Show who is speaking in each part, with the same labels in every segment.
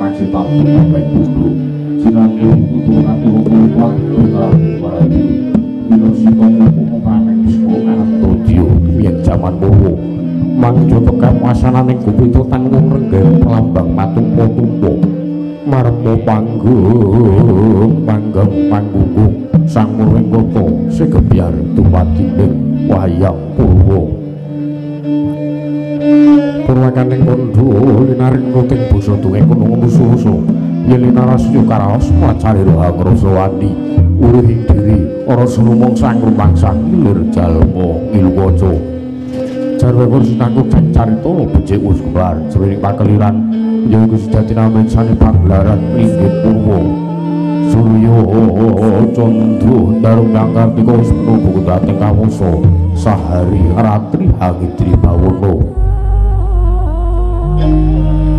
Speaker 1: masih tabu sampai dulu sinandu putu ratu yen jaman mowo mangjo tekan wasananing gupita tanggung renggeng lambang matumpa-tumpa marmo panggung panggang panggung sang murwengkata segebyar tumadining wayang purwa purwakaning kandha linaring nuting basa dongeng kono musuh-musuh yen linarasya karaos macarira hangrasa wani urihing diri ora sumangsa rumangsa ngilir jalma ngilu waca jarwe sinangku carita becik wis gebar jroning pakeliran ya iku sejati namen sane pagelaran linggih purwa surya candra darung kartika wis penuh dhateng kawasa sahari ratri hangidri bawana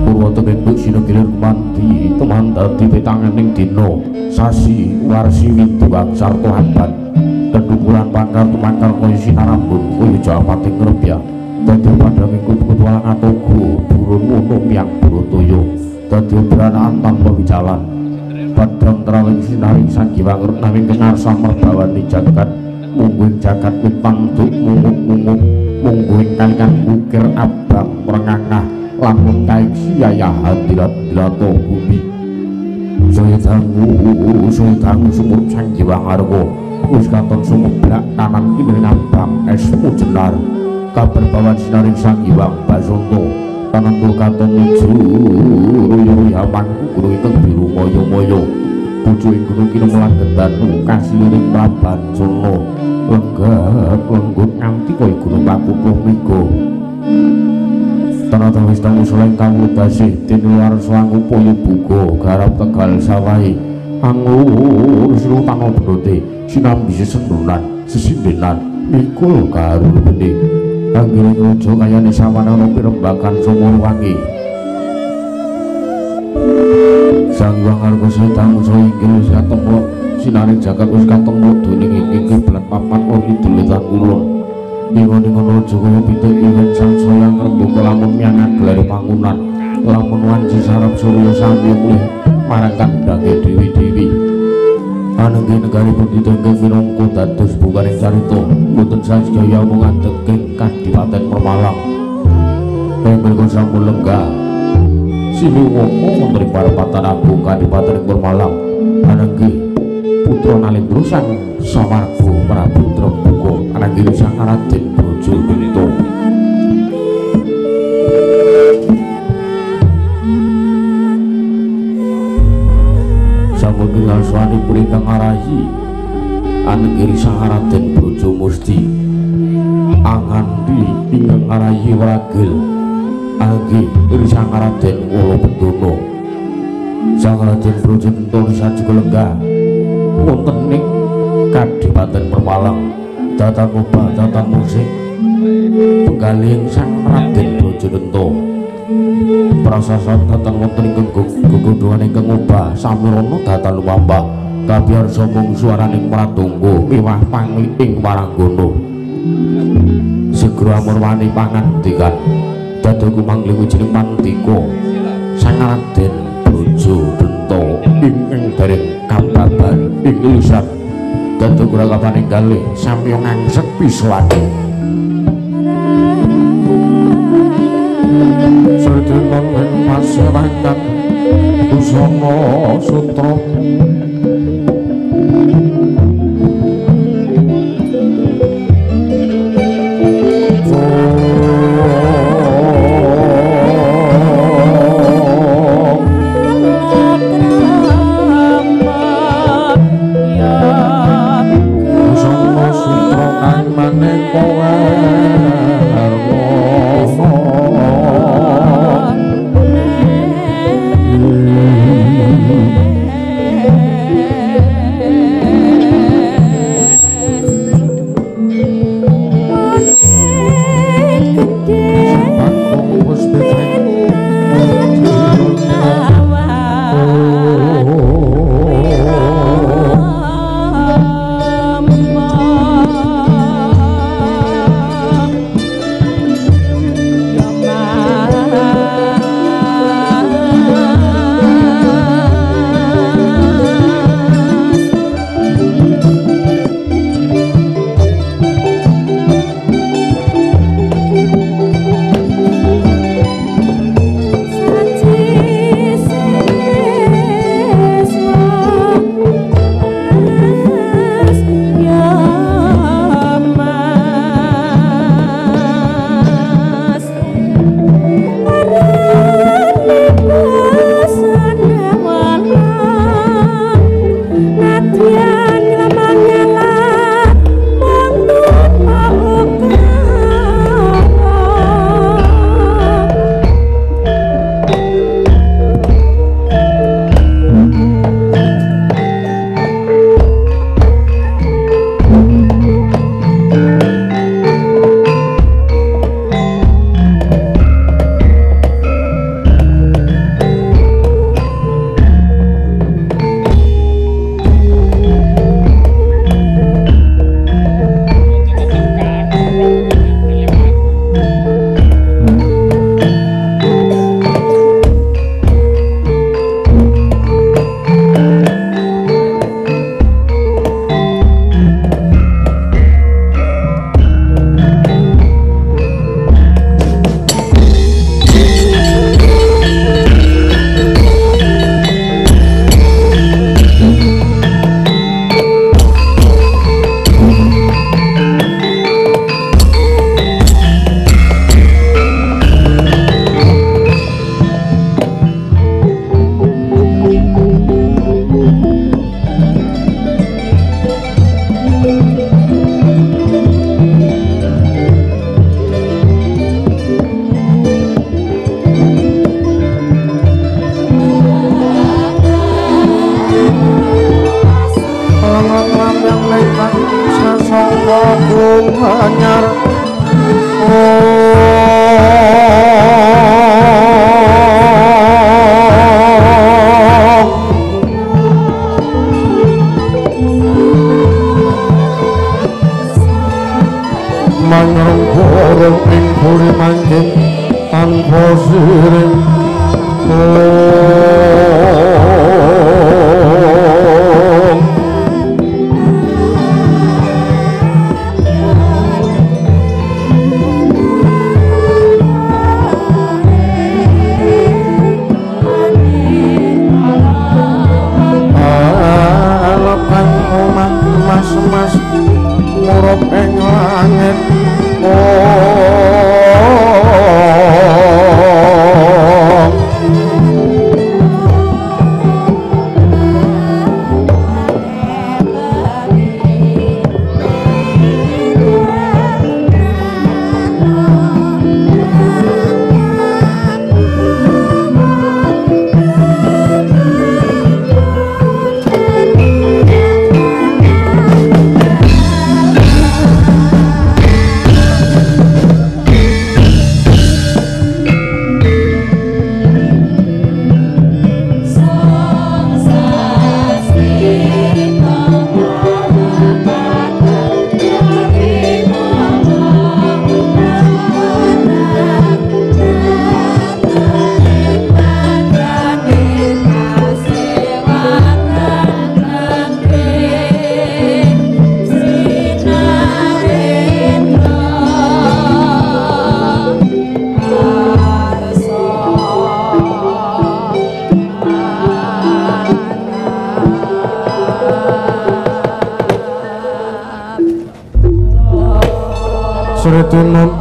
Speaker 1: purwa tenggenduk sinagilir mandi teman dadi petanganing dina sasi warsi windu aksarta abad kedukuran pangkar tumangkar kaya sinarambun kaya jawating ngrebyah dadi padhanging kutu walang atoga burun wono miyang Brataya dadi branaan tanpa wicalan padhang trawing sinaring Sang Hyang naming kenarsa merbawani jagat mungguing jagat wit pangduk munguk-munguk mungguing kalikan ukir abang mrengangah lamun kaiksi yayahan dilat-dilata bumi saya dangu sumur Sang Hyang Arga wis katon sumebrak kanan kiri abang esmu jenar kabar bawan sinaring Sang Hyang Basanta tanentu katon nuju ruya-ruya mangku gunung ingkang biru maya-maya pucuking gunung kinemulan gedanu kasiliring Prabancana lenggak lenggut nganti kaya gunung Pakupuh mega tanata wis dangu soleng kawudasih tinular swangupaya buga garap tegal sawahe angur srutana benote sinambi sesendunan sesindenan mikul karo bene anggere raja kayane sawana ana pirembakan sumurwangi Sang Hyang Arga sedang usaha inggil wis katemplok sinaring jagat wis katemplok dening ing kiblat papan ora kidul wetan kulon ningon-ningon raja kaya pitik iwen sangsaya ngrembaka lamun miyang gelare pangunan lamun wanci sarap surya sami mulih marang kandhange dewi-dewi anengge negaripun ditengke minangka dados bukaning carita boten sajdaya mung ngadeg ing Kadipaten Permalang ing mriku sampun lenggah sinuwaka wonten ing parepatan agung Kadipaten Permalang anengge putra Nalendra sang samarga Prabu Trembaka anengge sang Raden Brajagunita. Sampun kinaswanipun ingkang ngarahi anenggiri sang Raden Brajamusti angandi ingkang ngarahi wragil anggih sang Raden Walabendana sang Raden Brajagunita sajuga lenggah wonten ing Kadipaten Permalang datang obah datang musik penggalih sang Raden Brajagunita prasasat datang wonten ing gegodhogan ingkang obah samirana datan lumambah kabiyarsa mung suaraning pratungga miwah pangli ing waranggana segera murwani pangandikan dados kumangling wijining pandika sang Raden Brajagunita ingkang dereng kababar ing lisan dados kurakapaning kalih samya ngangsek pisoane sredinan ing masyarakat busana sutra busana sutra kang maneka warna. Sritinun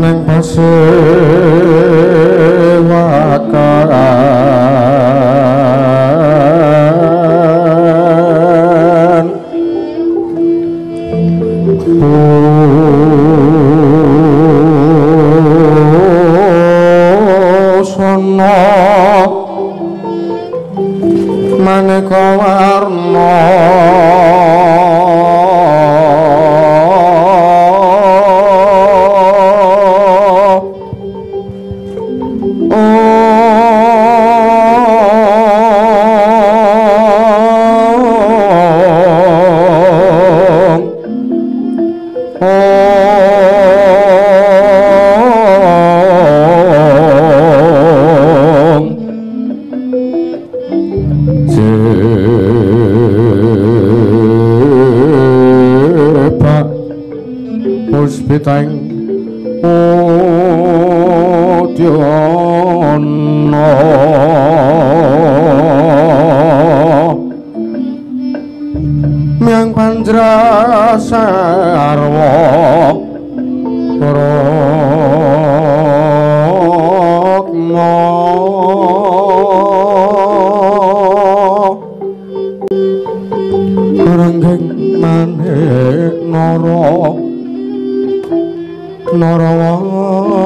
Speaker 1: neng pasewakan busana maneka warna puspitaing udyana miang panjra sarwa rukma renggeng manik nara narawata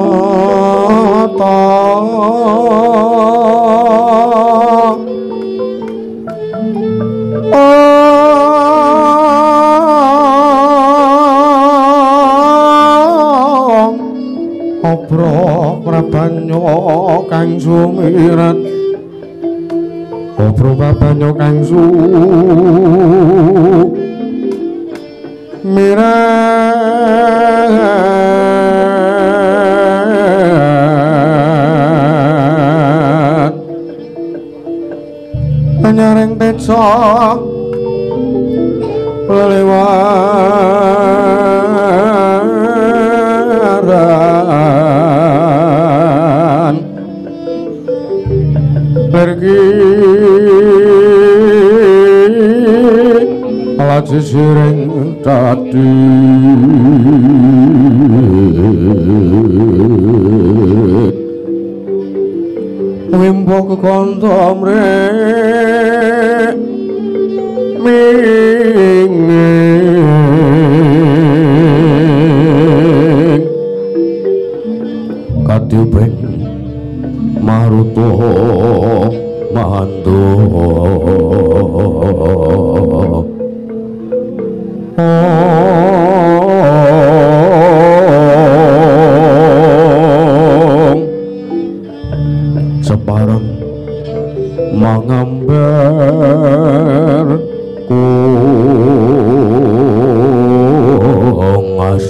Speaker 1: obro prabanya kang sumirat obro prabanya kang sumirat nyaring teca lelewaran pergi laji siring tadi wimbo kekanca mrek minging kadiping maruta mandu separeng mangamber kungas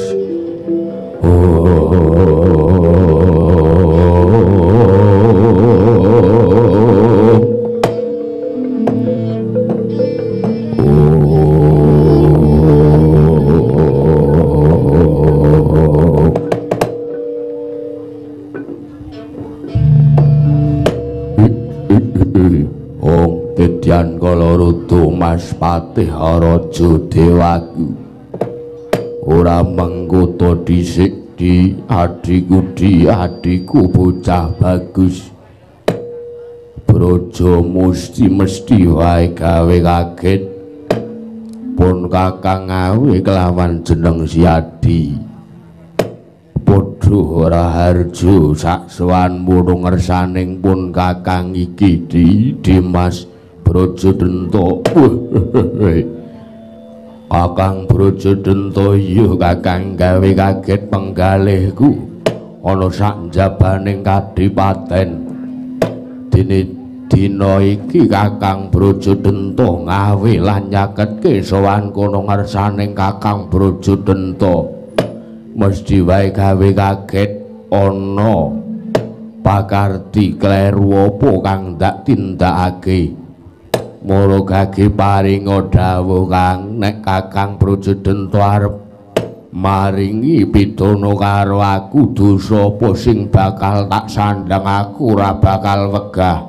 Speaker 1: Tidyan kala rutu Mas Patih Raja Dewaku ora mengkuto dhisik di adhiku di adhiku bocah bagus Braja musti mesti wae gawe kaget pun kakang awe kelawan jeneng Siadi padha ora harjo sak sowan munu ngersaning pun kakang iki di Dimas Braja Denta. Kakang Braja Denta iya kakang gawe kaget penggalihku ana sak njabaning kadipaten. Dene dina iki Kakang Braja Denta ngawe lan nyaketke sowan kono ngersaning Kakang Braja Denta. Mesti wae gawe kaget ana pakarti kleru apa kang ndak tindakake. Mara gage paringa dawuh Kang nek Kakang Braja Denta arep maringi pidana karo aku dosa apa sing bakal tak sandhang aku ora bakal wegah.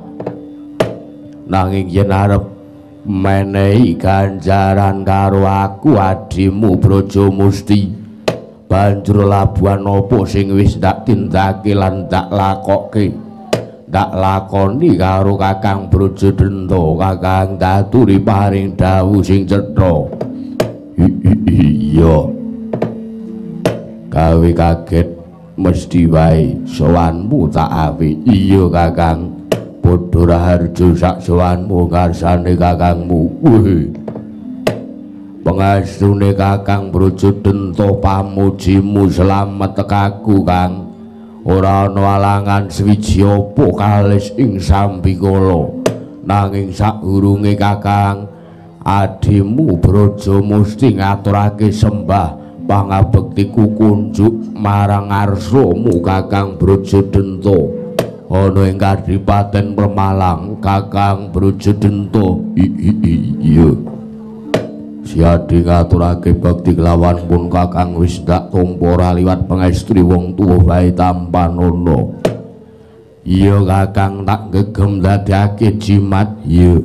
Speaker 1: Nanging yen arep Menehi ganjaran karo aku adimu Braja Musti. Banjur labuhan apa sing wis ndak tindake lan ndak lakoke, ndak lakoni karo Kakang Braja Denta. Kakang daturi paring dawuh sing cetha. Iya, gawe kaget mesti wae sowanmu tak awe. Iya Kakang, padha raharjo sak sowanmu ngarsane kakangmu. Wih, pengastune Kakang Braja Denta pamujimu slamet tekaku Kang. Ora ana alangan suwiji apa kalis ing sambikala. Nanging sakurunge Kakang, adimu Braja Musti ngaturake sembah pangabektiku kunjuk marang ngarsamu Kakang Braja Denta. Ana ing Kadipaten Permalang Kakang Braja Denta. Iya, siadi ngaturake bekti kelawan pun Kakang wis ndak tampa ora liwat pangestri wong tuwa wae tampanana. Iya Kakang, tak gegem dadekake jimat. Iya,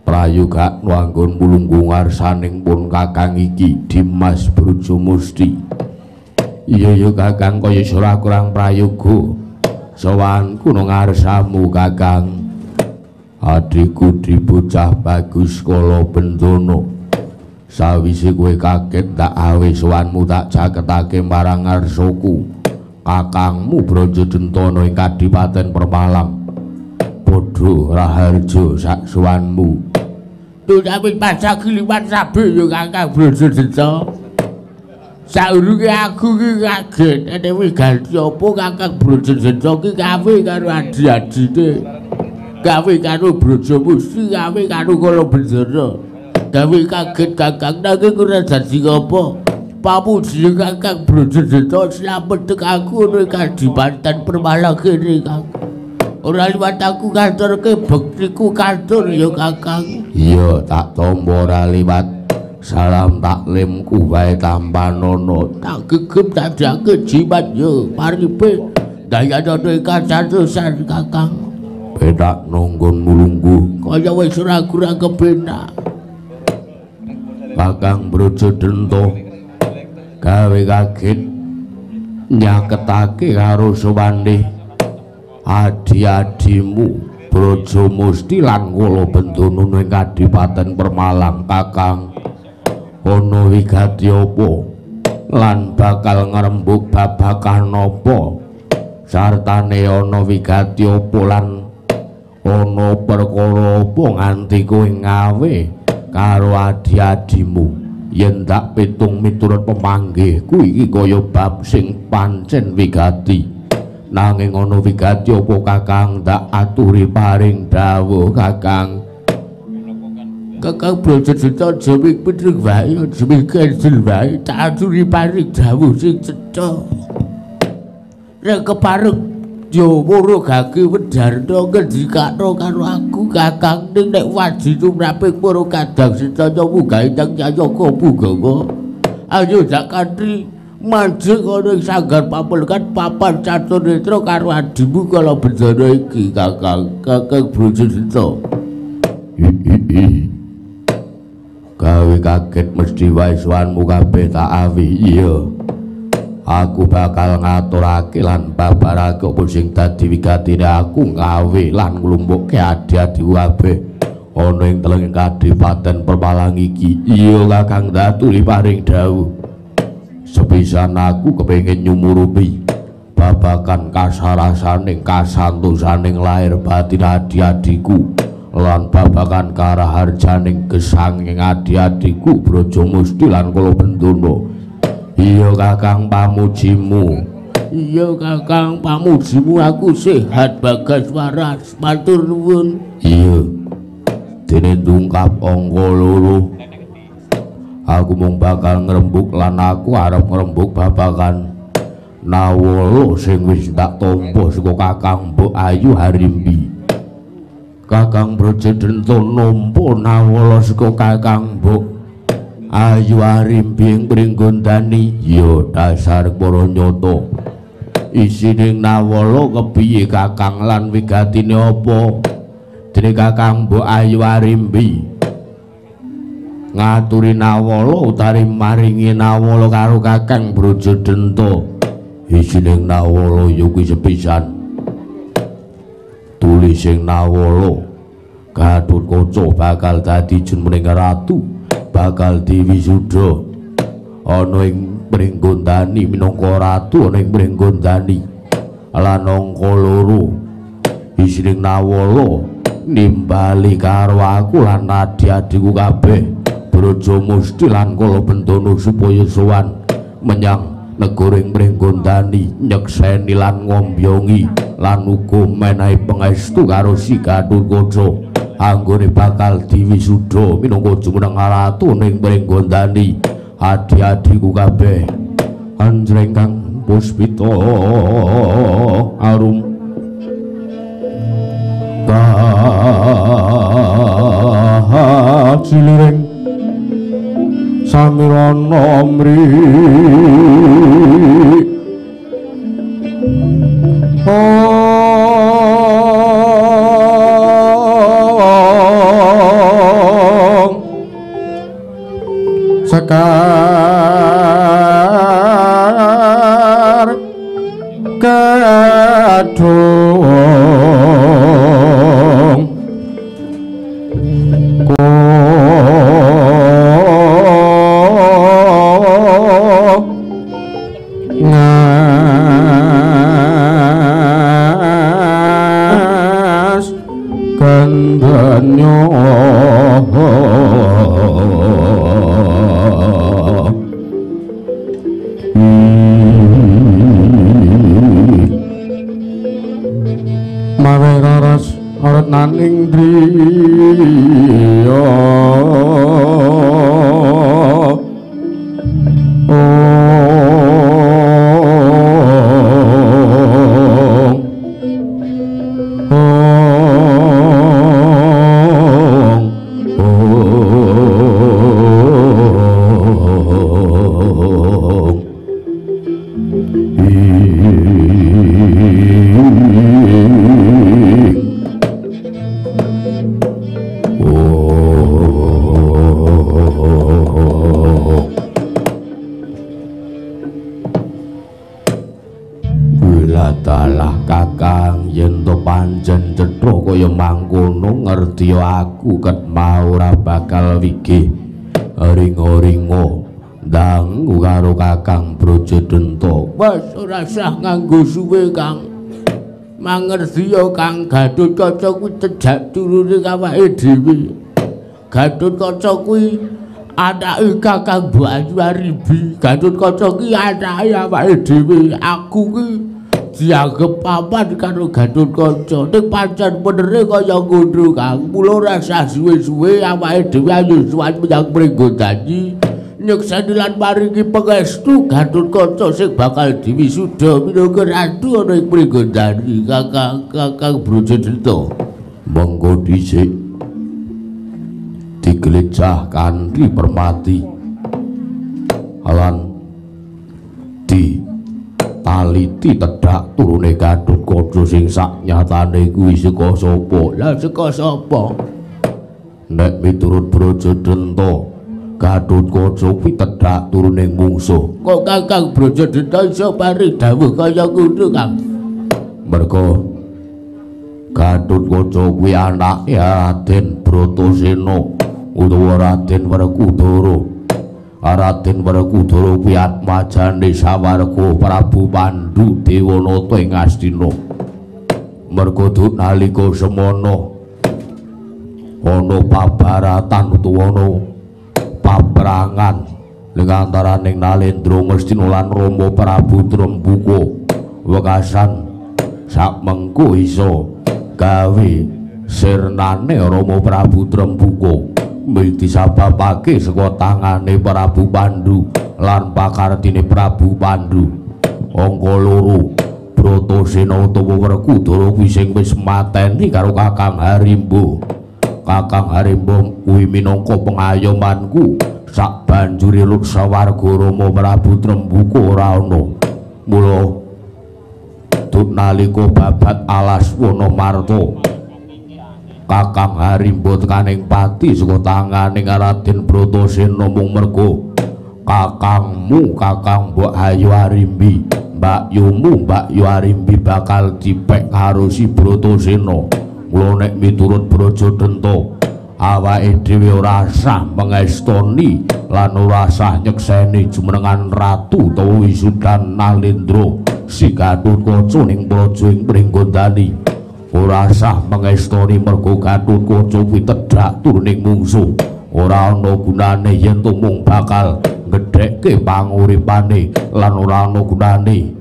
Speaker 1: prayoga anggon mulunggu ngarsaning pun Kakang iki Dimas Braja Musti. Iya ya Kakang, kaya ora kurang prayoga sowanku nang ngarsamu Kakang. Adhiku di bocah bagus kala bendana, sawise kowe kaget tak awe sowanmu tak caketake marang ngarsaku kakangmu Braja Denta ing Kadipaten Permalang. Padha raharja sak sowanmu.
Speaker 2: Tutapi pasang liwat sabe ya Kakang Braja Denta. Saurunge aku ki kaget ene wis ganti apa Kakang Braja Denta ki kawe karo adi-adine. Gawe karo Braja Musti, gawe karo Kala Bendana. Gawe kaget Kakang nanging ora dadi apa. Pamuji Kakang Braja Denta slamet aku ning Kadipaten Permalang kene Kakang. Ora liwat aku ngaturke bektiku katur ya Kakang.
Speaker 1: Iya, tak tampa ora liwat salam taklimku wae tampanana.
Speaker 2: Tak gegem dadake jimat ya paripe dayana kacantosan Kakang.
Speaker 1: Penak nonggon mulunggu
Speaker 2: kaya wis ora kurang kepenak.
Speaker 1: Kakang Braja Denta gawe kaget nyaketake karo sowane adi-adimu Braja Musti lan Kala Bendana ning Kadipaten Permalang. Kakang, ana wigati apa lan bakal ngrembug babagan apa? Sartane ana wigati apa lan ana perkara apa nganti kowe ngawe karo adi-adimu? Yen tak pitung miturut pemanggihku iki kaya bab sing pancen wigati. Nanging ana wigati apa Kakang tak aturi paring dawuh Kakang.
Speaker 2: Kakang Braja Denta aja mikir wae, aja mikir wae, tak aturi paring dawuh sing cetha. Nek kepareng yo moro gage Wedarna ngendikakno karo aku Kakang, ning nek waji tumraping para kadang sedaya munggah ingkang Nyayaka Punggawa. Ayo dak kanthi manjing ana ing sanggar pamelkan papan catur netra karo adimu Kala Bendana iki Kakang. Kakang Braja Denta.
Speaker 1: Gawe kaget mesti wae sowanmu kabeh tak awi. Iya, aku bakal ngaturake lan babarake apa sing dadi wigatine aku ngawe lan nglumpukke adi-adiku kabeh ana ing teleng Kadipaten Permalang iki. Iya Kakang, daturi paring dawuh. Sepisan aku kepengin nyumurupi babagan kasarasaning kasantosaning lahir batin adi-adiku lan babagan karaharjaning gesanging adi-adiku Braja Musti lan Kala Bendana. Iya Kakang, pamujimu.
Speaker 2: Iya Kakang, pamujimu aku sehat bagas waras, matur nuwun.
Speaker 1: Iya, dene ndungkap angka loro. Aku mung bakal ngrembug lan aku arep ngrembug babagan nawala sing wis tak tampa saka Kakang Mbok Ayu Harimbi. Kakang Braja Denta nampa nawala saka Kakang Mbok Ayu Arimbi ing Pringgondani. Ya dasar para nyata. Isine nawala kepiye Kakang lan wigatine apa? Dene Kakang Mbok Ayu Arimbi ngaturi nawala utawi maringi nawala karo Kakang Brajadenta. Isining nawala ya kuwi sepisan. Tulising nawala Gatotkaca bakal dadi jumeneng ratu, bakal diwisuda ana ing Pringgondani minangka ratu ana ing Pringgondani. Lan angka loro isining nawala nimbali karo aku lan adi-adiku kabeh Brajamusti lan Kalabendana supaya sowan menyang negara ing Pringgondani nyekseni lan ngombyongi lan uga menehi pangestu karo si Gatotkaca anggone bakal diwisuda minangka jumeneng ratu ning Pringgondani. Adi-adiku kabeh anjreng kang puspita arum kaciliring samirana mri sekar kadung ngas kendenyo. Mawe raras arat naning driya aku ket mau ora bakal wigih ringo-ringo ndang karo Kakang Brajadenta.
Speaker 2: Wis ora usah nganggo suwe Kang. Mangertiya Kang, Gatotkaca kuwi cejak turune awake dhewe. Gatotkaca kuwi anake Kakang Mbok Ayu Arimbi. Gatotkaca kuwi anake awake dhewe. Aku kuwi dianggep paman karo Gatotkaca. Ning pancen benere kaya ngono Kang. Mula ora usah suwe-suwe awake dhewe ayo sowan menyang Pringgondani nyekseni lan maringi pangestu Gatotkaca sing bakal diwisuda minangka ratu ana ing Pringgondani. Kakang Kakang Brajadenta
Speaker 1: monggo dhisik digelecah kanthi permati lan di taliti tedhak turune Gatotkaca sing sak nyatane kuwi saka sapa?
Speaker 2: Lah saka sapa?
Speaker 1: Nek miturut Brajadenta Gatotkaca kuwi tedhak turune mungsuh.
Speaker 2: Kok Kakang Brajadenta iso paring dawuh kaya ngono Kang?
Speaker 1: Merga Gatotkaca kuwi anake Raden Bratasena utawa Raden Werkudara. Raden Werkudara kuwi atmajane sawarga Prabu Pandu Dewanata ing Astina. Merga nalika semana ana pabaratan utawa ana paprangan ing antaraning Nalendra Ngastina lan Rama Prabu Trembuka, wekasan sakmengko iso gawe sirnane Rama Prabu Trembuka disababake saka tangane Prabu Pandu lan pakartine Prabu Pandu. Angka loro Bratasena utawa Werkudara kuwi sing wis mateni karo Kakang Harimba. Kakang Harimba kuwi minangka pengayomanku sak banjure lut sawarga Rama Prabu Trembuka ora ana. Mula tut nalika babat alas Wanamarta Kakang Harimba tekaning pati saka tanganing Raden Bratasena mung merga kakangmu Kakang Mbok Ayu Arimbi, Mbak Yumu Mbak Yu Arimbi bakal dipek karo si Bratasena. Mula nek miturut Brajadenta awake dhewe ora sah mengestoni lan ora sah nyekseni jumenengan ratu utawa Wisudan Nalendra si Gatotkaca ning praja ing Pringgondani. Ora sah mengestoni merga Gatotkaca kuwi tedhak turuning mungsuh. Ora ana gunane yen mung bakal ngedhekke panguripane lan ora ana gunane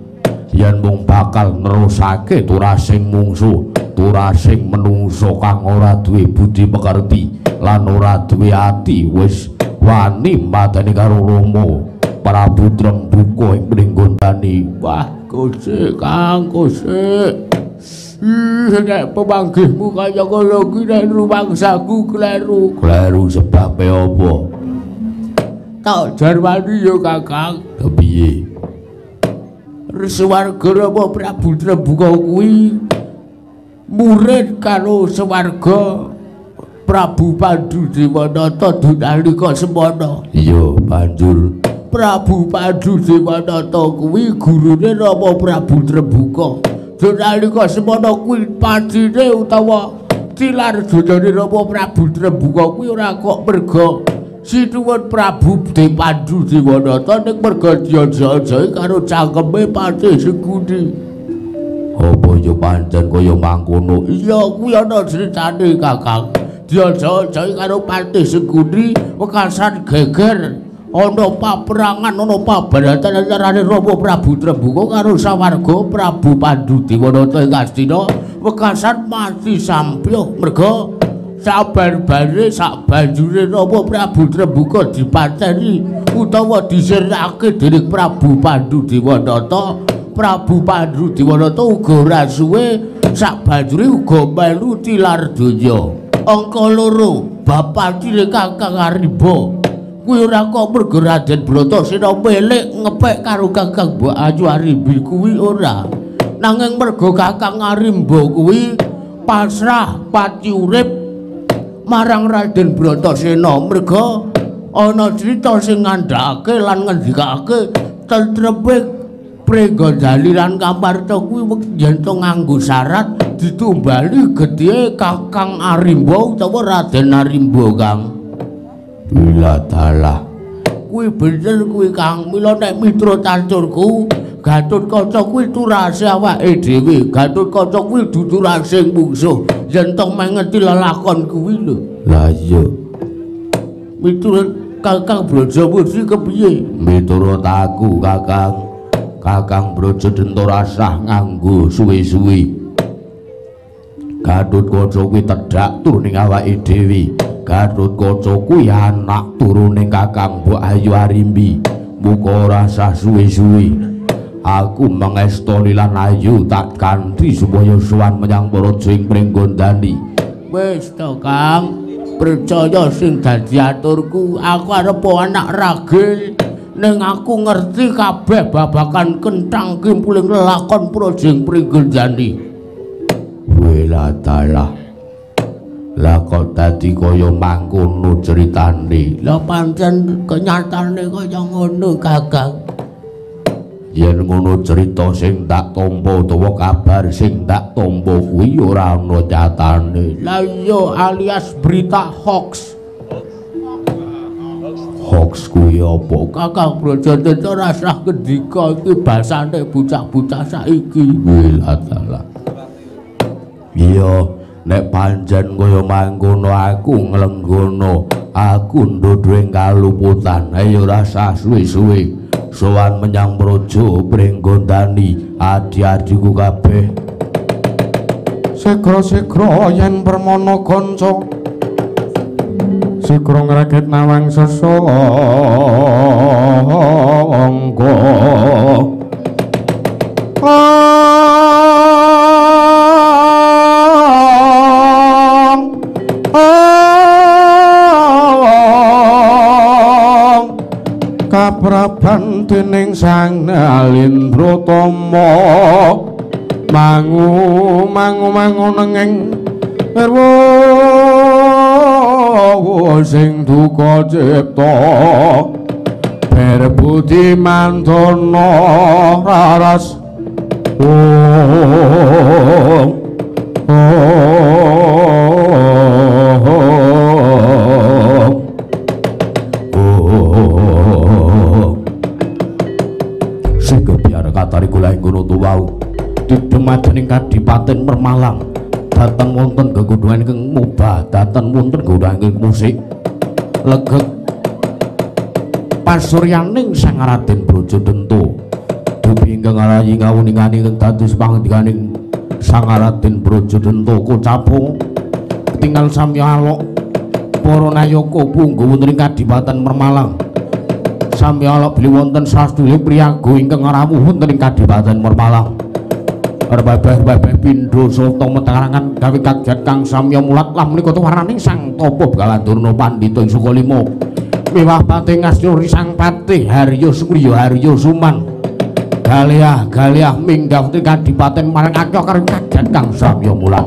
Speaker 1: yen mung bakal nerusake turasing mungsuh, turasing menungso kang ora duwe budi pekerti lan ora duwe ati wis wani mateni karo Rama Prabu Trembuka ing Pringgondani.
Speaker 2: Wah, kosek Kang, kosek. Nek pemanggihmu kaya ngono kuwi nek rumangsaku kleru.
Speaker 1: Kleru sebabe apa?
Speaker 2: Tak jarwani ya Kakang.
Speaker 1: Kepiye?
Speaker 2: Swarga Rama Prabu Trembuka kuwi murid karo swarga Prabu Pandu Dewanata nalika semana.
Speaker 1: Iya, banjur
Speaker 2: Prabu Pandu Dewanata kuwi gurune Rama Prabu Trembuka. Nalika semana kuwi patine utawa tilar donyane Rama Prabu Trembuka kuwi ora kok merga sinuwun Prabu Pandu Dewanata ning merga diaja-ajahi karo cangkeme Patih Sengkuni.
Speaker 1: Apa ya pancen kaya mangkono?
Speaker 2: Iya, kuwi ana critane Kakang. Diaja-ajahi karo Patih Sengkuni wekasan geger ana paperangan ana pabaratan antarane Rama Prabu Trembuka karo sawarga Prabu Pandu Dewanata ing Astina wekasan mati sampyuh merga sabar-bare sak banjure Rama Prabu Trembuka dipateni utawa disirnake dening Prabu Pandu Dewanata. Prabu Pandu Dewanata uga ora suwe sak banjure uga melu tilar donya. Angka loro bapatine Kakang Arimba kuwi ora kok merga Raden Bratasena milik ngepek karo Kakang Mbok Ayu Arimbi kuwi ora, nanging merga Kakang Arimba kuwi pasrah pati urip marang Raden Bratasena merga ana crita sing ngandhakake lan ngendikake tentrepe Pringgondani lan Kamarta kuwi yen to nganggo syarat ditumbali gethihe Kakang Arimba utawa Raden Arimba Kang.
Speaker 1: Wiladalah
Speaker 2: kuwi bener kuwi Kang. Mila nek mitra tancurku Gatotkaca kuwi turase awake dhewe, Gatotkaca kuwi dudu rasing mungsuh yen to mengeti lelakon kuwi lho.
Speaker 1: Lah iya,
Speaker 2: miturut Kakang Brajamusti kepiye?
Speaker 1: Miturut aku Kakang, Kakang Brajadenta rasah nganggo suwe-suwe. Gatotkaca kuwi tedhak turuning awake dhewe. Gatotkaca kuwi anak turune Kakang Mbok Ayu Arimbi. Muga ora sah suwe-suwe. Aku mengestoni lan ayu tak kanthi supaya sowan menyang praja ing Pringgondani.
Speaker 2: Wis to Kang, percaya sing dadi aturku. Aku arep anak ragil ning aku ngerti kabeh babagan kenthang kimpuling lelakon praja ing Pringgondani.
Speaker 1: Weladalah. Lah kok dadi kaya mangkono critane?
Speaker 2: Lah pancen kenyatane kaya ngono Kakang.
Speaker 1: Yen ngono cerita sing tak tampa utawa kabar sing tak tampa kuwi ora ana nyatane.
Speaker 2: Lah iya, alias berita hoax.
Speaker 1: Hoax kuwi apa?
Speaker 2: Kakang Brajadenta ora sah ngendika iki basane bocah-bocah saiki.
Speaker 1: Weladalah. Iya, nek pancen kaya mangkono aku nglenggono, aku ndodho ing kaluputan. Ayo ora sah suwe-suwe sowan menyang praja Pringgondani adi-adiku kabeh.
Speaker 3: Sigra-sigra yen permana kanca, sigra ngregit nawang sesangga. Kapraban dening Sang Nalindra Tama mangu mangu mangu nenging Erwo sing duka cipta berbudi mantana raras. Om Om
Speaker 1: Om. Sing kebiar katari kula ing kono tuwau didemadening Kadipaten Mermalang dateng wonten gegodhogan ingkang mubah, dateng wonten gegodhogan ingkang musik legeg pasuryaning Sang Raden Brajadenta. Dupi ingkang ngarayi ngawuningani ingkang dados pangandikaning Sang Raden Brajadenta kocapo ketingal samya alok para nayaka punggawa wonten ing Kadipaten Mermalang. Samya alok bilih wonten sastuli priyaga ingkang rawuh wonten ing Kadipaten Mermalang. Rebabeh-rebabeh pindha sarta metarangan gawe kaget kang samya mulat lah menika tuwaraning Sang Tapa Begalandurna Pandhita ing Sukalima miwah patih Ngastina Sang Patih Harya Surya Harya Suman galiah galiah minggah wonten kadipaten marang akeh karo kaget kang samya mulat.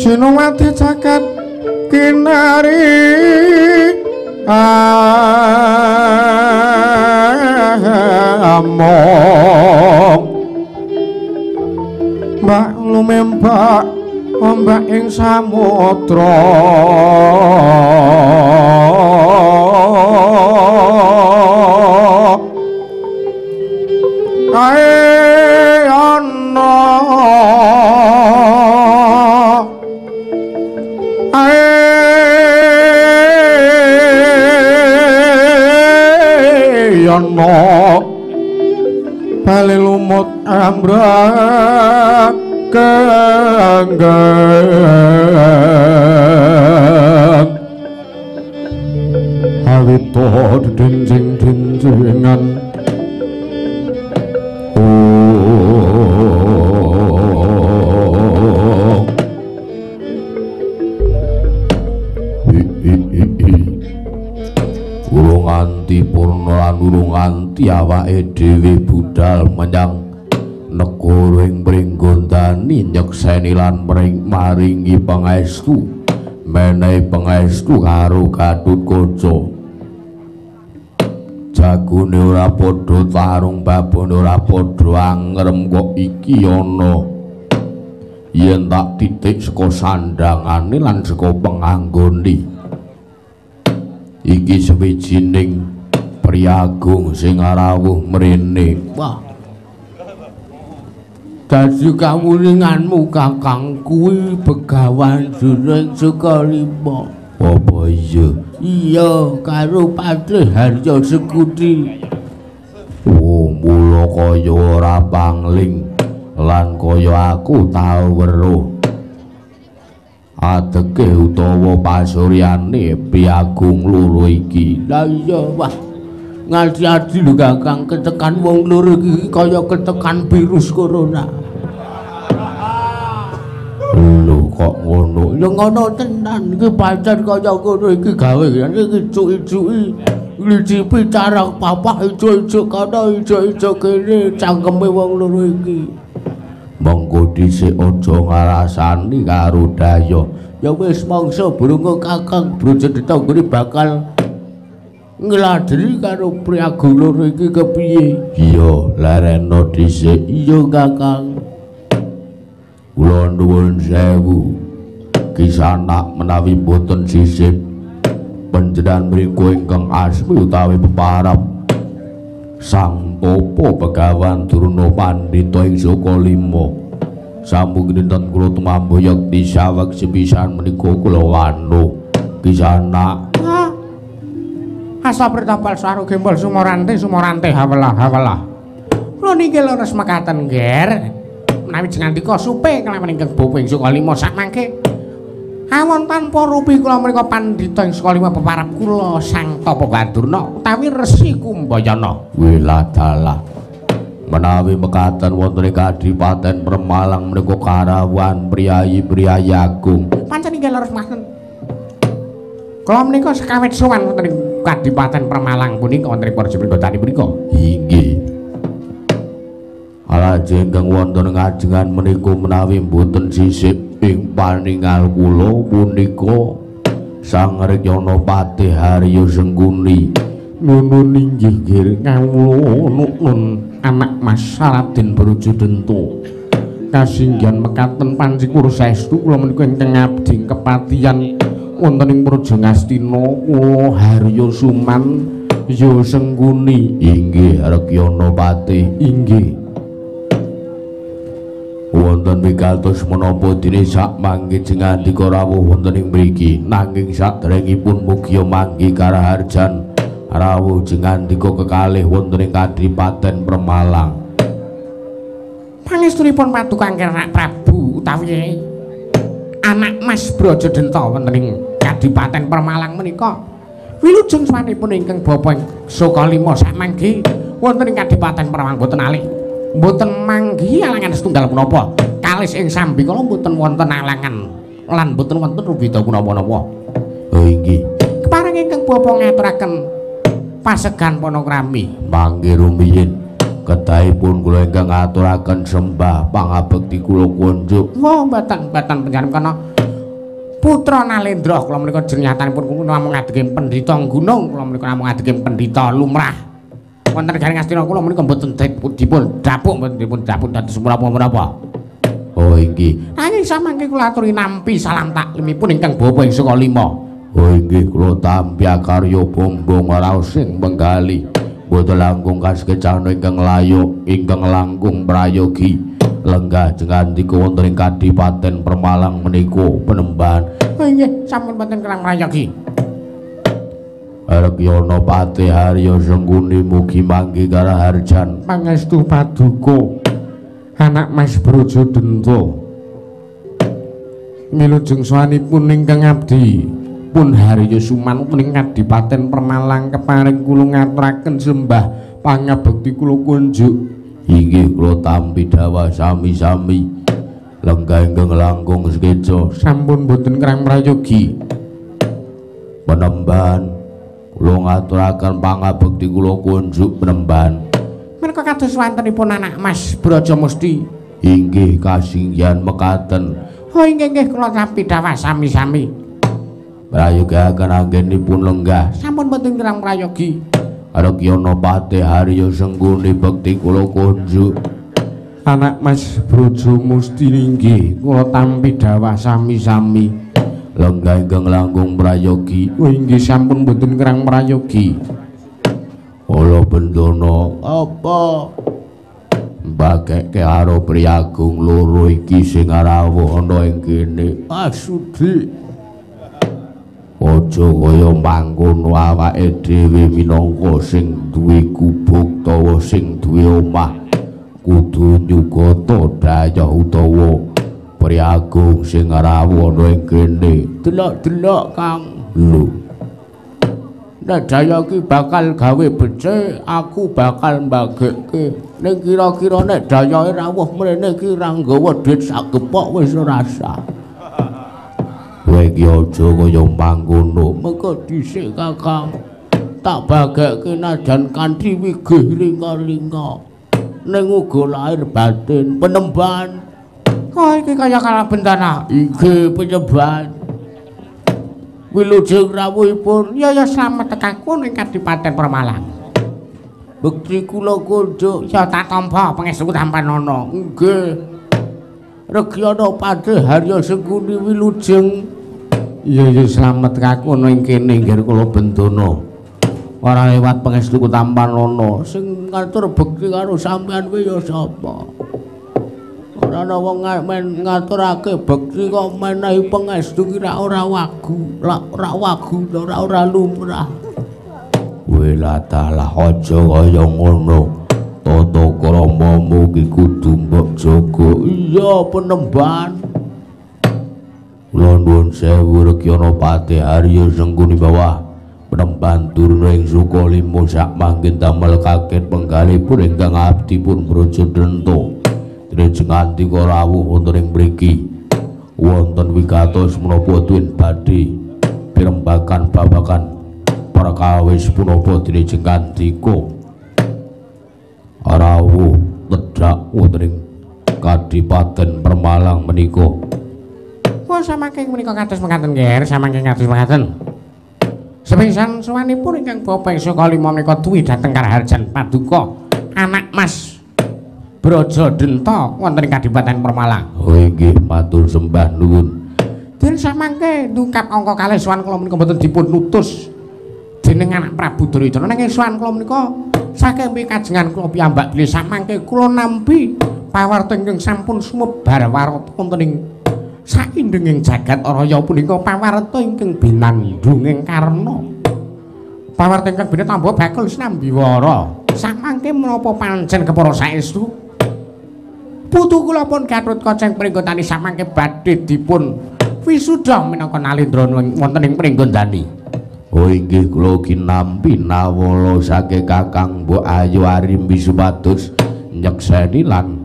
Speaker 3: Sinuwati jagat kinari among mbak lumembak ombak ing samudra kae ana ana bali lumut ambrang genggeng awito dencing-dencingan.
Speaker 1: Urung nganti purna lan urung nganti awake dhewe budal menyang negara ing Pringgondani nyekseni lan maringi pangestu menehi pangestu karo Gathotkaca. Jagone ora padha tarung, babone ora padha angrem kok iki ana. Yen tak titik saka sandhangane lan saka penganggone. Iki sewijining priyagung sing rawuh mrene.
Speaker 2: Wah. Dadi kawuninganmu Kakang kuwi Begawan Durna ing Sukalima.
Speaker 1: Apa iya?
Speaker 2: Iya, karo Patih Harya Sekuti.
Speaker 1: Oh, mula kaya ora pangling lan kaya aku tau weruh. Adeke utawa pasuryane priyagung loro iki.
Speaker 2: Lah iya, wah. Ngati-ati lho Kakang, ketekan wong loro iki kaya ketekan virus corona.
Speaker 1: Lho kok ngono?
Speaker 2: Lho ngono tenan, iki pancen kaya ngono iki gawe iki cuki-cuki nglicipi cara papah ijo-ijo kono ijo-ijo kene cangkeme wong loro iki.
Speaker 1: Monggo dhisik aja ngrasani karo daya.
Speaker 2: Ya wis mangsa brungo Kakang Brajadita nggone bakal ngladeni karo priyagung loro iki kepiye?
Speaker 1: Iya, lereno dhisik.
Speaker 2: Iya Kakang.
Speaker 1: Kula nuwun sewu. Kisanak menawi boten sisip panjenengan mriku ingkang asmi utawi peparap Sang Tapa Begawan Durna Pandhita ing Sukalima. Sampun kinten kula tumambuh yekti saweg sepisan menika kula wanu. Kisanak
Speaker 3: Asa pritapal saru gembol sumorante sumorante hawelah hawelah. Kula niki leres mekaten Nger. Menawi jengandika supe kelawan ingkang bapa ing Sukalima sakmangke. Awon tanpa rupi kula menika pandhita ing Sukalima peparap kula Sang Tapa Bandurna utawi Resi Kumbayana.
Speaker 1: Wiladalah. Menawi mekaten wonten ing Kadipaten Premalang menika karawuhan priyayi-priyayi agung.
Speaker 3: Pancen inggih leres mekaten. Kula menika sekawit sowan wonten ing Kadipaten Premalang punika wonten ing Praja Pringgodani punika.
Speaker 1: Inggih. Alajeng ingkang wonten ngajengan menika menawi mboten sisip ing paningal kula punika Sang Rekyana Patih Harya Sengkuni.
Speaker 3: Nuwun inggih nggih kawula nuwun anak Mas Raden Brajadenta. Kasinggihan mekaten panci saestu kula menika ingkang ngabdi kepatihan wonten ing Praja Ngastina kula Harya Suman ya Sengkuni.
Speaker 1: Inggih Rekyana Patih.
Speaker 3: Inggih.
Speaker 1: Wonten wigatos menapa dene sak mangke jengandika rawuh wonten ing mriki, nanging saderengipun mugia manggi karaharjan rawuh jengandika kekalih wonten ing Kadipaten Premalang.
Speaker 3: Pangestunipun paduka Angger Prabu utawi anak Mas Brajadenta wonten ing Kadipaten Premalang menika wilujeng sowanipun ingkang bapa ing Sukalima sakmangke wonten ing Kadipaten Premalang boten alih mboten manggihi alangan setunggal punapa. Kalis ing sambikala mboten wonten alangan lan mboten wonten rubeda punapa-napa.
Speaker 1: Oh inggih.
Speaker 3: Kepareng ingkang bapa ngaturaken pasegan panakrami.
Speaker 1: Mangke rumiyin kedahipun kula ingkang ngaturaken sembah pangabekti kula kunjuk.
Speaker 3: Wah, mboten-mboten panjenengan kana putra Nalendra kula menika jenyatanipun kula namung ngadegi pendhita gunung, kula menika namung ngadegi pendhita lumrah. Wonten negari Ngastina kula menika mboten dipun dapuk, mboten dipun dapuk dados menapa-menapa.
Speaker 1: Oh inggih.
Speaker 3: Nanging samangke kula aturi nampi salam taklimipun ingkang bapa ing Sukalima.
Speaker 1: Oh inggih kula tampi akarya bombong raos sing menggali. Mboten langkung kasekecana ingkang layuk ingkang langkung prayogi. Lenggah jengandika wonten ing Kadipaten Premalang menika penembahan.
Speaker 3: Oh inggih, sampun wonten kerang prayogi.
Speaker 1: Rekyana Patih Harya Sengkuni mugi manggi karaharjan.
Speaker 3: Pangestu paduka anak Mas Brajadenta. Wilujeng sowanipun ingkang abdi pun Harya Suman ing Kadipaten Premalang keparing kula ngaturaken sembah pangabekti kula kunjuk.
Speaker 1: Inggih kula tampi dawah sami-sami. Lenggah ingkang langkung sekeca
Speaker 3: sampun boten kerang prayogi.
Speaker 1: Penembahan kula ngaturaken pangabekti kula kunjuk penembahan.
Speaker 3: Menika kados wantenipun anak Mas Brajamusti.
Speaker 1: Inggih kasinggihan mekaten.
Speaker 3: Oh inggih nggih kula tampi dawah sami-sami.
Speaker 1: Prayogaken anggenipun lenggah.
Speaker 3: Sampun boten kirang prayogi.
Speaker 1: Rekyana Patih Harya Sengkuni bekti kula kunjuk. Anak Mas Braja Musti inggih kula tampi dawah sami-sami. Lenggah ingkang langkung prayogi. Oh inggih sampun mboten kerang prayogi. Kala bendana apa? Mbageke karo priyagung loro iki sing rawuh ana ing kene. Asudi. Aja kaya mangkono awake dhewe minangka sing duwe gubuk utawa sing duwe omah kudu nyugata dayah utawa priyagung sing rawuh ana ing kene.
Speaker 2: Delok-delok Kang.
Speaker 1: Lho.
Speaker 2: Nek dayah iki bakal gawe becik, aku bakal mbagekke. Ning kira-kira nek dayahe rawuh mrene iki ra nggawa dhuwit sak gepok wis ora sah.
Speaker 1: Kowe iki aja kaya mangkono.
Speaker 2: Mengko dhisik Kakang. Tak bagekke najan kanthi wigih ringa-ringa. Ning uga lahir batin penemban. Kok iki kaya kalabendana? Inggih penyembahan. Wilujeng rawuhipun.
Speaker 3: Ya ya slamet tekaku ning Kadipaten Permalang.
Speaker 2: Bekti kula kunjuk.
Speaker 3: Ya tak tampa pangestu tampanana.
Speaker 2: Nggih. Rekyana Patih Harya Sengkuni wilujeng.
Speaker 1: Iya ya slamet kaku ana ing kene nggih kula bendana. Ora lewat pangestu tampanana.
Speaker 2: Sing ngatur bekti karo sampean kuwi ya sapa? Ora ana wong ngaturake bekti kok menehi pangestu ki ra ora wagu, ora wagu, ora lumrah.
Speaker 1: Kowe ladalah aja kaya ngono. Tata kramamu ki kudu mbok jaga.
Speaker 2: Iya penemban.
Speaker 1: Kula nuwun sewu Rekyana Patih Harya Sengkuni bawah penemban turun ing Sukalima sak mangkin damel kaget penggalipun ingkang abdi pun Braja Denta. Dene ngandika rawuh wonten ing mriki. Wonten wigatos menapa tuwin badhe pirembakan babagan perkawis punapa dene ngandika rawuh tedhak wonten ing Kadipaten Permalang menika.
Speaker 3: Wah samangke menika kados mekaten nggih, samangke kados mekaten. Sepisan suwanipun ingkang bapa ing Sukalima menika duwi dhateng karaharjan paduka anak Mas Braja Denta wonten ing Kadipaten Permalang.
Speaker 1: Oh inggih matur sembah nuwun.
Speaker 3: Den samangke ndungkap angka kalih sowan kula menika mboten dipun utus dening anak Prabu Duryudana, nanging sowan kula menika saking pikajengan kula piyambak bilih samangke kula nampi pawarta ingkang sampun sumebar warata wonten ing saindenging jagat raya punika pawarta ingkang binandhung ing karna. Pawarta ingkang binatamba bakul sinambiwara. Samangke menapa pancen kepara saestu putu kula pun Gatotkaca ing Pringgondani samangke badhe dipun wisuda minangka nalindra wonten ing Pringgondani.
Speaker 1: Oh inggih kula kinampi nawala saking Kakang Mbok Ayu Arimbi supados nyekseni lan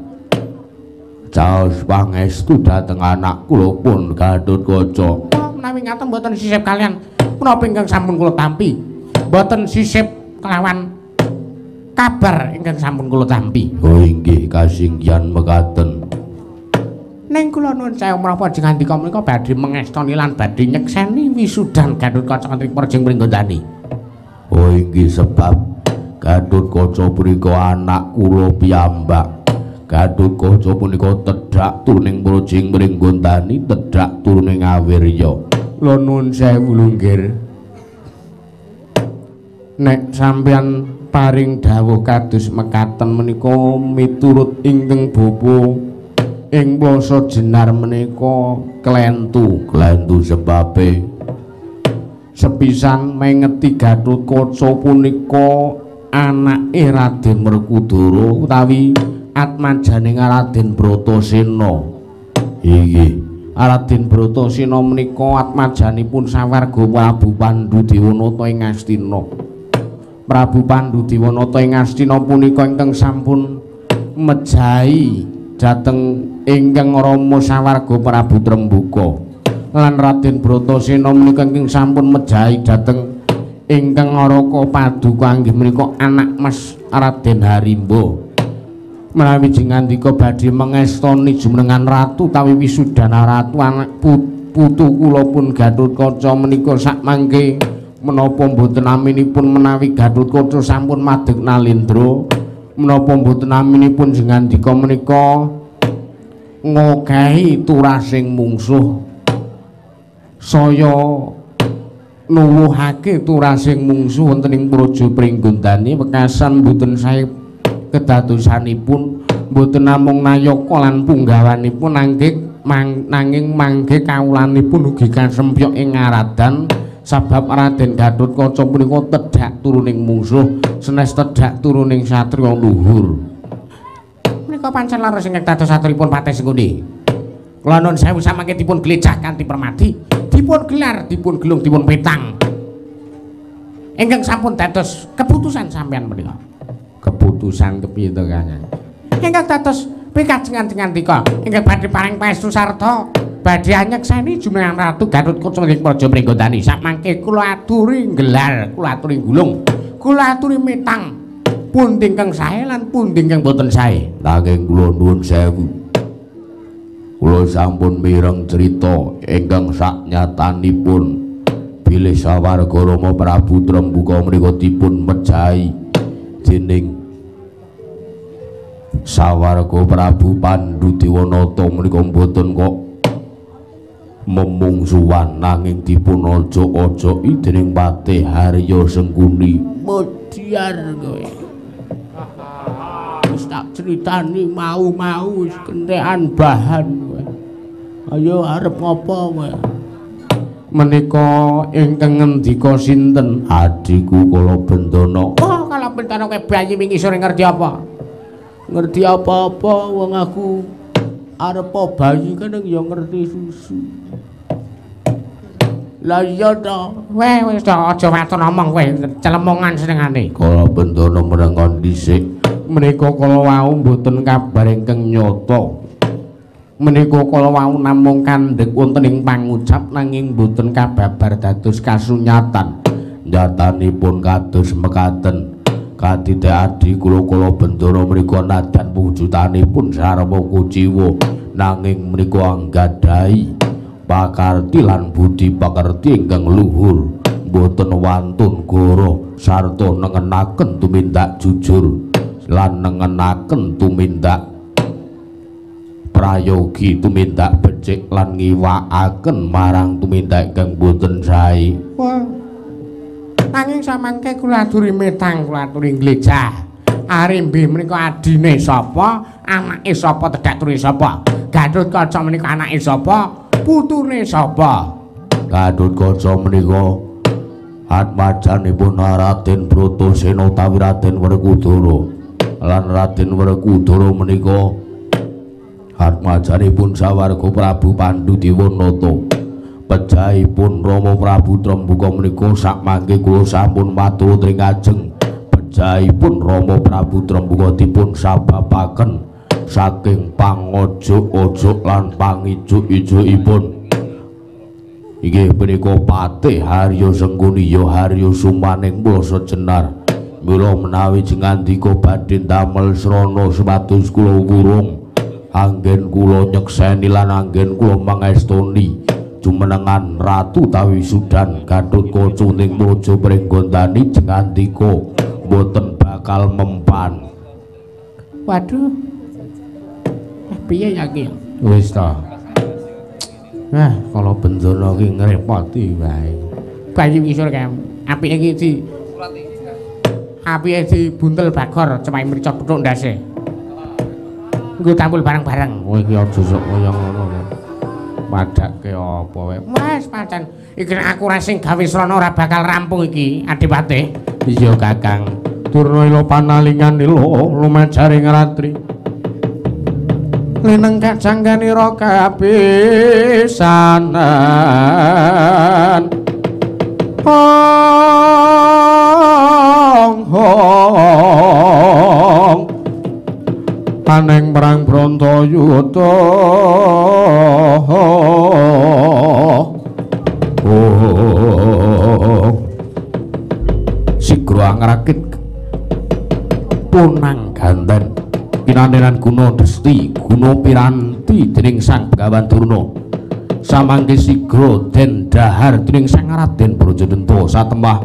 Speaker 1: caos pangestu dhateng anak kula pun Gatotkaca.
Speaker 3: Oh, menawi ngaten mboten sisip kalian menapa ingkang sampun kula tampi, mboten sisip kelawan kabar ingkang sampun kula tampi.
Speaker 1: Oh inggih kasinggihan mekaten.
Speaker 3: Ning kula nuwun sewu menapa jengandika menika badhe mengestoni lan badhe nyekseni wisudan Gatotkaca wonten ing Perjing Pringgondani.
Speaker 1: Oh inggih sebab Gatotkaca punika anak kula piyambak. Gatotkaca punika tedhak turuning Perjing Pringgondani, tedhak turuning Awirya.
Speaker 3: Kula nuwun sewu lho nggih. Nek sampeyan paring dawuh kados mekaten menika miturut ingkang bapa ing Plasa Jenar menika klentu.
Speaker 1: Klentu sebabe
Speaker 3: sepisan mengeti Gatotkaca punika anake Raden Werkudara utawi atmajane Raden Bratasena.
Speaker 1: Inggih.
Speaker 3: Raden Bratasena menika atmajanipun sawarga Prabu Pandhu Dewanata ing Astina. Prabu Pandhu Dewanata ing Astina punika ingkang sampun mejahi dhateng ingkang rama sawarga Prabu Trembuka. Lan Raden Bratasena menika ingkang sampun mejahi dhateng ingkang Raka Paduka inggih menika anak Mas Raden Harimba. Menawi jengandika badhe mengestoni jumenengan ratu utawi wisudana ratu anak putu kula pun Gatotkaca menika sakmangke
Speaker 1: Menapa mboten aminipun menawi Gathotkaca sampun madeg nalendra? Menapa mboten aminipun jengandika menika ngokehi turasing mungsuh? Saya nuwuhake turasing mungsuh wonten ing Praja Pringgondani wekasan mboten sae kedadosanipun, mboten namung nayaka lan punggawanipun nanging mangke kawulanipun ugi kasempyok ing ngaradan. Sabab Raden Gathotkaca punika tedhak turuning mungsuh senes tedhak turuning satriya luhur.
Speaker 3: Menika pancen leres ingkang dados aturipun Patih Sengkuni. Kula nuwun sewu samangke dipun glecah kanthi permadi, dipun gelar, dipun gelung, dipun petang. Ingkang sampun dados keputusan sampeyan menika.
Speaker 1: Keputusan kepiye to, Kang?
Speaker 3: Ingkang dados pikajengan ngandika ingkang badhe paring pangestu sarta badhe anyekseni jumeneng Ratu Gathotkaca ing Praja Pringgondani. Samangke kula aturi nggelar, kula aturi gulung, kula aturi mitang pundi ingkang sae lan pundi ingkang boten sae.
Speaker 1: Nanging kula nuwun sewu, kula sampun mireng crita ingkang saknyatanipun bilih sawarga Rama Prabu Trembuka menika dipun mejahi dening sawarga Prabu Pandhu Dewanata menika mboten kok memungsuwan, nanging dipun ojok-ojoki dening Patih Harya Sengkuni.
Speaker 2: Modiar kowe. Wis tak critani mau-mau wis kentekan bahan kowe. Ayo arep ngopo kowe?
Speaker 1: Menika ingkang ngendika sinten? Adhiku Kalabendana.
Speaker 3: Oh, Kalabendana kowe bayi wingi sore ngerti apa?
Speaker 2: Ngerti apa-apa wong aku arep bayi kan ya ngerti susu. Lah iya to.
Speaker 3: Weh wis to aja waton omong kowe, celemongan senengane.
Speaker 1: Kalabendana merengon dhisik. Menika kala wau mboten kabar ingkang nyata. Menika kala wau namung kandhek wonten ing pangucap nanging mboten kababar dados kasunyatan. Nyatanipun kados mekaten. Kadite adhi kula Kalabendana menika nadan wujudanipun sarwa kuciwa nanging menika anggadhahi pakarti lan budi pakerti ingkang luhur, mboten wantun goro sarta nengenaken tumindak jujur lan nengenaken tumindak prayogi tumindak becik lan ngiwakaken marang tumindak ingkang boten sae.
Speaker 3: Wah. Nanging samangke kula aturi metang, kula aturi nglejah. Arimbi menika adine sapa, anake sapa, tedhak turune sapa? Gathotkaca menika anake sapa, putune sapa?
Speaker 1: Gathotkaca menika atmajanipun Raden Bratasena utawi Raden Werkudara. Lan Raden Werkudara menika atmajanipun sawarga Prabu Pandhu Dewanata. Pejahipun Rama Prabu Trembuka menika sakmangke kula sampun matur ring ajeng. Pejahipun Rama Prabu Trembuka dipun sababaken saking pangojok-ojok lan pangijuk-ijukipun. Inggih punika Patih Harya Sengkuni ya Harya Sumaning Plasa Jenar. Mila menawi jengandika badhe ndamel srana supados kula wurung anggen kula nyekseni lan anggen kula mangestoni jumenengan Ratu utawi Sudan Gathotkaca ning Praja Pringgondani jengandika mboten bakal mempan.
Speaker 3: Waduh. Piye ya iki?
Speaker 1: Wis ta. Nah, Kalabendana iki ngrepoti wae.
Speaker 3: Bayi ngisor kae. Apike iki di apike dibuntel bagor cemai mrica pethuk ndase. Nggo tampil bareng-bareng.
Speaker 1: Kowe iki aja sok kaya ngono. Padake apa wae.
Speaker 3: Wes pancen iki aku ora sing gawe srana ora bakal rampung iki, Adipati.
Speaker 1: Iya, Kakang. Durna ila panalingan ila lumajaring ratri. Leneng kajangganira kapisanan. Hong hong. Aneng perang Brontoyuda. Oh. Sigra angrakit punang ganten kinantenan guna desti guna piranti dening Sang Begawan Durna. Samangke sigra den dhahar dening Sang Raden Brajadenta satemah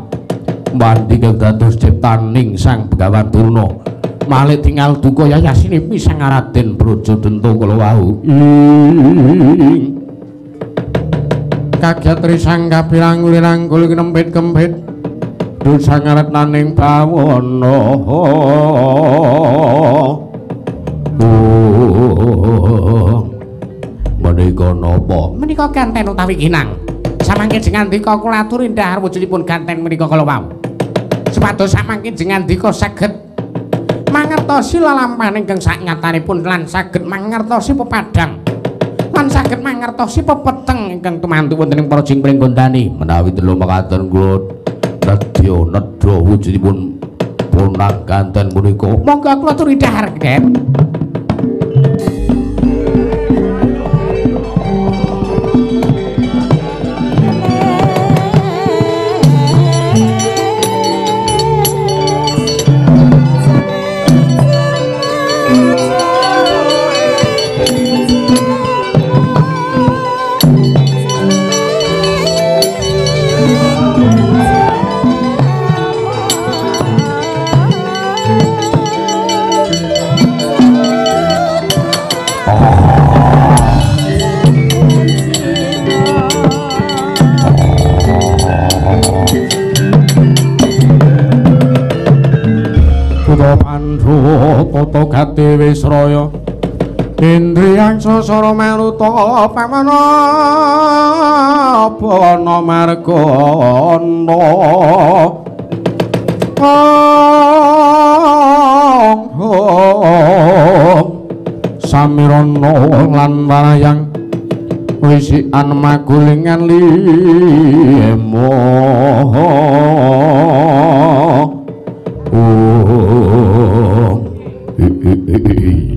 Speaker 1: mandi kang dados ciptaning Sang Begawan Durna. Malih tinggal duka yayasine Sang Raden Brajadenta kala wau.
Speaker 3: Kaget risang kapirang lirang kul kempit-kempit dosa ngaretnaning bawana.
Speaker 1: Menika napa?
Speaker 3: Menika ganten utawi kinang. Samangke jengandika kula aturi ndhahar wujudipun ganten menika kala wau. Supados samangke jengandika saged mangertosi lelampahan ingkang saknyatanipun lan saged mangertosi pepadang lan saged mangertosi pepeteng ingkang tumantu wonten ing para jing pringgondani.
Speaker 1: Menawi telu mekaten kula nedya nedha wujudipun bonang ganten punika.
Speaker 3: Monggo kula aturi dhahar, Den. Tata gati wisraya indriyang sasara maruta pamana bana margana samirana lan warayang wisikan magulingan limo.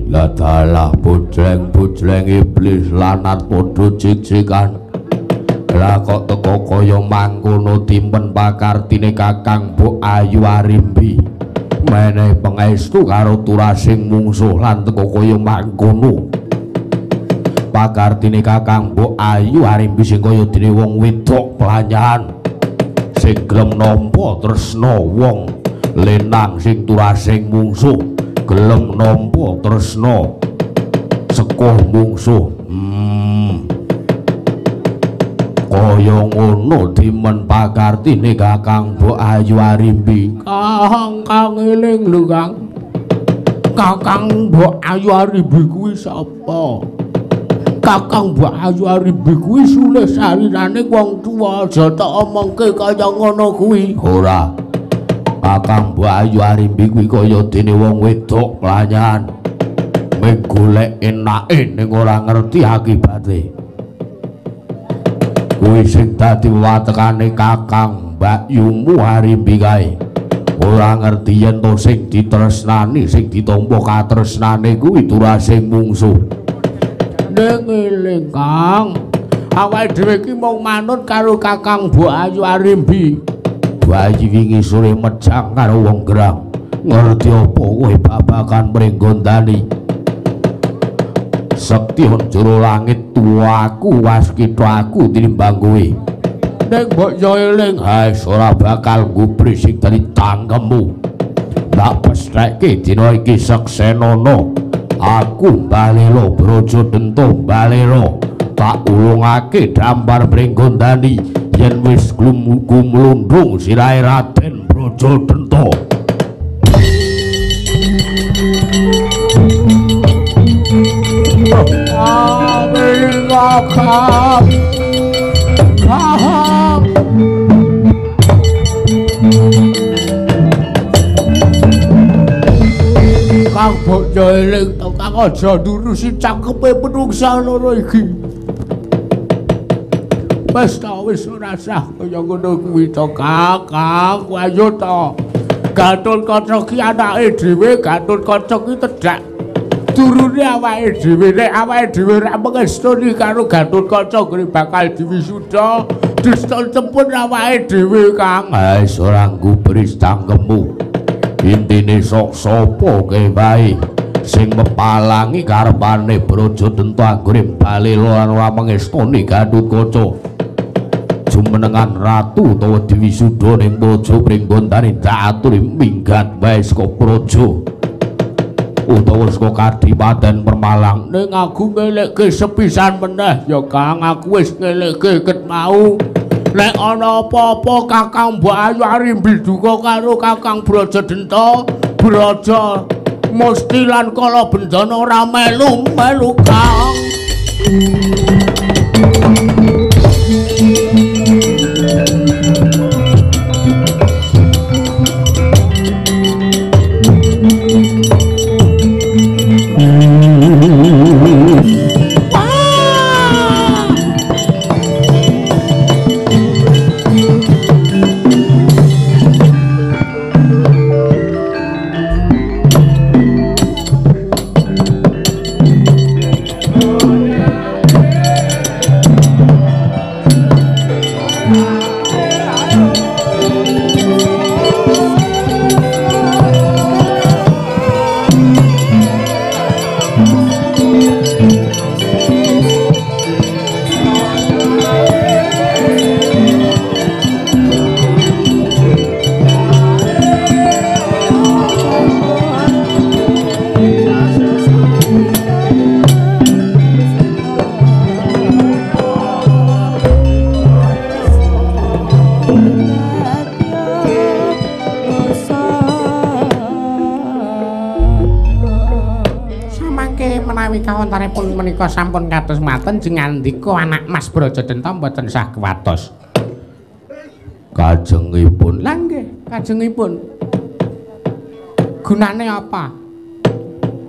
Speaker 1: Ladalah bujleng-bujleng iblis lanat padha jijikan. Lah kok teko kaya mangkono timpen pakartine Kakang Mbok Ayu Arimbi. Menehi pangestu karo turasing mungsuh lan teko kaya mangkono. Pakartine Kakang Mbok Ayu Arimbi sing kaya dene wong wedok pelanyan sing gelem nampa tresna wong lenang sing turasing mungsuh, gelem nampa tresna sekuh mungsuh. Kaya ngono dimen pakartine Kakang Mbok Ayu Arimbi.
Speaker 2: Kang, kang eling lho, Kang. Kakang Mbok Ayu Arimbi kuwi sapa? Kakang Mbok Ayu Arimbi kuwi sulih sarirane wong tuwa, aja tok omongke kaya ngono kuwi.
Speaker 1: Ora. Kakang Mbok Ayu Arimbi kuwi kaya dene wong wedok lanyan. Mung golek enake ning ora ngerti akibate. Kuwi sing dadi watekane Kakang Mbakyumu Arimbi kae. Ora ngerti yen to sing ditresnani, sing ditampa katresnane kuwi turasing mungsuh.
Speaker 2: Ning eling, Kang. Awake dhewe iki mung manut karo Kakang Mbok Ayu Arimbi.
Speaker 1: Bayi wingi sore mejang karo wong gerang. Ngerti apa kowe babagan Pringgondani? Sekti jero langit tuaku waskita aku tinimbang kowe.
Speaker 2: Ning mbok yo eling,
Speaker 1: haes ora bakal gubris sing dadi cangkemmu. Tak pestheke dina iki seksenana. Aku Balelo Brajadenta Balelo tak ulungake dampar Pringgondani yen wis gumlundung sirahe Raden Brajadenta.
Speaker 2: Kang mbok yo eling to, Kang, aja nurusi cangkepe menungsa loro iki. Wis ta, wis ora sah kaya ngono kuwi to, Kang. Kang, ayo to. Gatotkaca ki anake dhewe, Gatotkaca ki tedhak turune awake dhewe. Nek awake dhewe ora mengestoni karo Gatotkaca kuwi bakal diwisuda, distempun awake dhewe, Kang.
Speaker 1: Wis ora nggubris cangkemmu. Intine sok sapa ke wae Sing mepalangi karepane Brajadenta anggone bali lan ora mengestoni Gatotkaca. Jumenengan ratu utawa Dewi Sudha ning Praja Pringgondani ndak aturi minggat wae saka praja utawa saka Kadipaten Permalang.
Speaker 2: Ning aku ngelekke sepisan meneh ya Kang, aku wis ngelekke ket mau. Nek ana apa-apa Kakang Mbok Ayu Arimbi duka karo Kakang Brajadenta, Braja Musti lan Kalabendana ora melu-melu Kang.
Speaker 3: Kawontenipun menika sampun kados maten jengandika anak Mas Brajadenta mboten sah kuwatos.
Speaker 1: Kajengipun.
Speaker 3: Lah nggih, kajengipun. Gunane apa?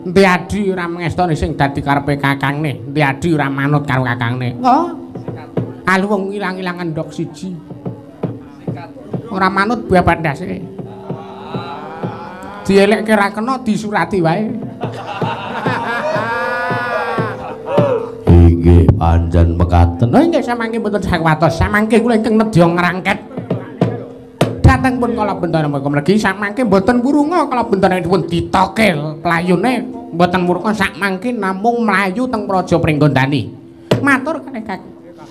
Speaker 3: Enti Adi ora mengestoni sing dadi karepe kakangne, Enti Adi ora manut karo kakangne. Oh. Alu wong ilang-ilangan ndok siji. Ora manut babat ndase. Dielekke ra kena disurati wae.
Speaker 1: Inggih pancen mekaten.
Speaker 3: Oh inggih samangke mboten sakuwatos. Samangke kula ingkang nedya ngrangket. Dhateng pun Kalabendana meka mlegi samangke mboten wurunga Kalabendana dipun ditoke playune mboten wurunga samangke namung mlayu teng Praja Pringgondani. Matur kalih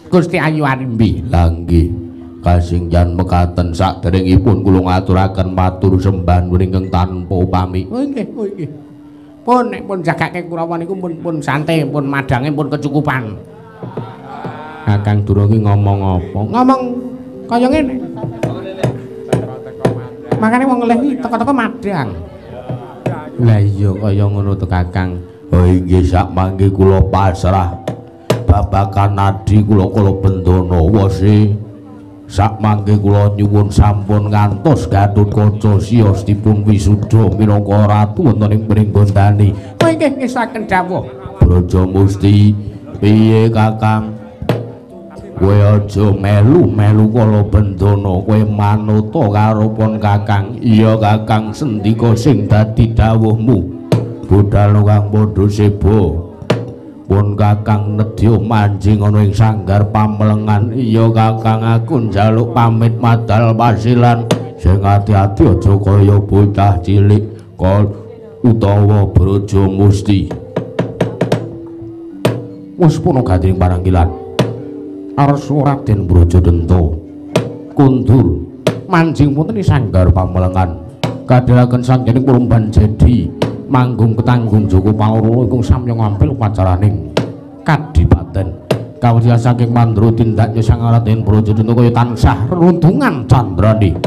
Speaker 3: Gusti Ayu Arimbi.
Speaker 1: Lah nggih kasingjan mekaten saderengipun kula ngaturaken matur sembah nuwun ingkang tanpa upami.
Speaker 3: Oh nggih, oh nggih. Pun nek pun jagake Kurawa niku pun santai, pun madange pun kecukupan.
Speaker 1: Kakang Durung ki ngomong apa?
Speaker 3: Ngomong kaya ngene. Makane wong ngelih iki teko-teko madang.
Speaker 1: Lah iya kaya ngono to Kakang. Oh inggih sak mangke kula pasrah babagan adi kula Kalabendana wose. Sak mangke kula nyuwun sampun ngantos Gatotkaca siyos dipun wisuda minangka ratu wonten ing Pringgondani.
Speaker 3: Oh inggih ngesaken dawuh.
Speaker 1: Braja Musti, piye Kakang? Kowe aja melu-melu Kalabendana, kowe manuta karo pon Kakang. Iya Kakang, sendika sing dadi dawuhmu. Budal kang padha seba. Pun Kakang nedya manjing ana ing sanggar pamelengan. Iya Kakang, aku njaluk pamit madal pasilan. Sing ati-ati aja kaya bocah cilik utawa Braja Musti. Wis puna gandring parangkilan. Arsa Raden Brajadenta kundur manjing wonten ing sanggar pamelengan. Kadhelaken sanggening purumban jedi manggung ketanggung Joko Paloro ingkang samya ngampil upacaraning kadipaten. Kawula saking mandra tindaknya Sang Raden Brajadenta kaya tansah reruntungan candrane.